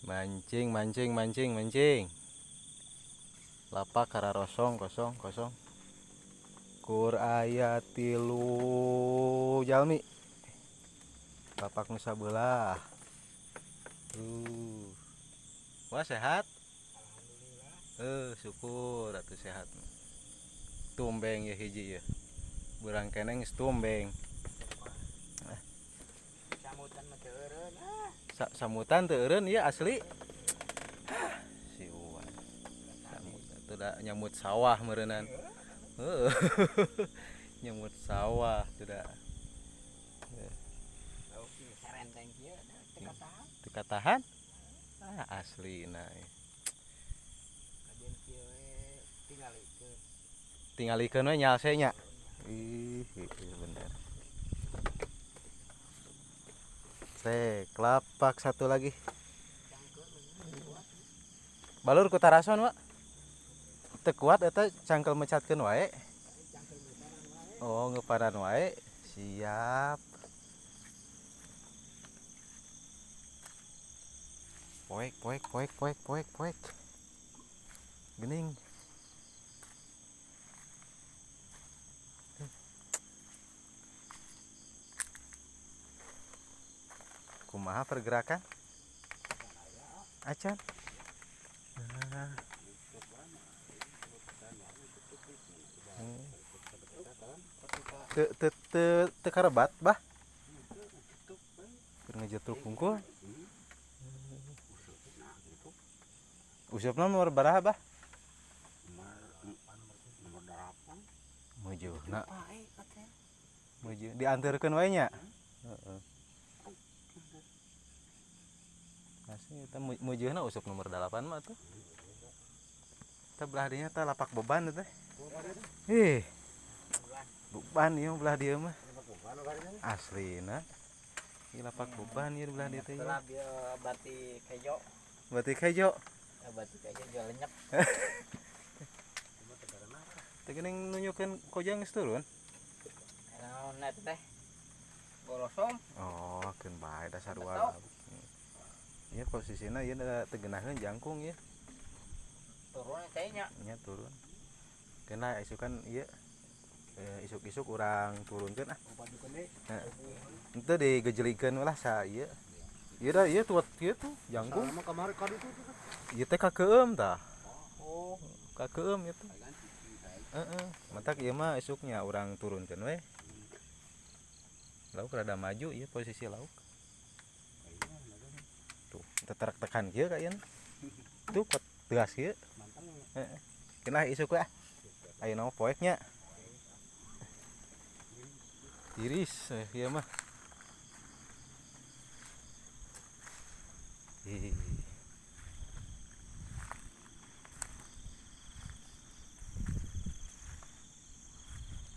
Mancing, mancing, mancing, mancing. Lapak kararosong kosong kosong. Kur aya 3 jalmi. Lapak nu sabelah. Tuh. Wah, sehat? Alhamdulillah. Syukur atuh sehat. Tumbeng ya hiji ya. Burang keneng geus tumbeng. Samutan mah teu eureun ah. Samutan teu eureun ieu asli. Si Uwan. Samutan teu da nyamut sawah meureunnan. Heeh. Nyamut sawah teu da. Lauk sarenteng kieu teu katahan. Teu katahan? Ah, aslina. Kajian kieu we tingalikeun. Tingalikeun we nyalse nya. Ih, ih, bener. Cek, lapak satu lagi. Balur ku tarason, Wak. Teu kuat eta cangkel mecatkeun wae. Oh, ngeuparan wae. Siap. Poek, poek, poek, poek, poek, poek. Gening. Kumaha pergerakan? Acan. Nah. Teu, teu, teu, teu karebat, bah. Keur ngejetruk hungkul. Usupna nomor baraha, bah? Nomor 8. Meujuhna. Meujuh dianterkeun wae nya. Heeh. Asli eta meujuhna usup nomor 8 mah tuh. Eta belah dinya teh lapak beban teh. Ih. Beban ieu belah dieu mah. Aslina. Ieu lapak beban ieu belah dieu teh. Setelah bieu bati kejo. Bati kejo. Bati kejo jual lenyap. Teh geuning nunjukeun kojang geus turun. Naon eta teh? Golosong. Oh, keun bae da sarua. Ieu posisina ieu da teu geunaheun jangkung ieu. Turun teh nya. Nya turun. Keun isukan ieu. Isuk-isuk urang turunkeun ah. Heeh. Henteu digejelikeun lah sa ieu. Ieu da ieu tuat kieu tuh jangkung. Sama kamari ka ditu tuh. Ieu teh kakeum tah. Oh, kakeum ieu teh. Heeh, matak ieu mah isuknya urang turunkeun we. Lauk rada maju ieu posisi lauk. Tuh, tetrek-tekan kieu ka ieu. Tuh kot tegas kieu. Heeh. Keun isuk we ah. Ayeuna mah poek nya. Tiris ieu mah. Ih.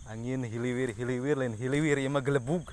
Angin hiliwir-hiliwir lain hiliwir ieu mah gelebug.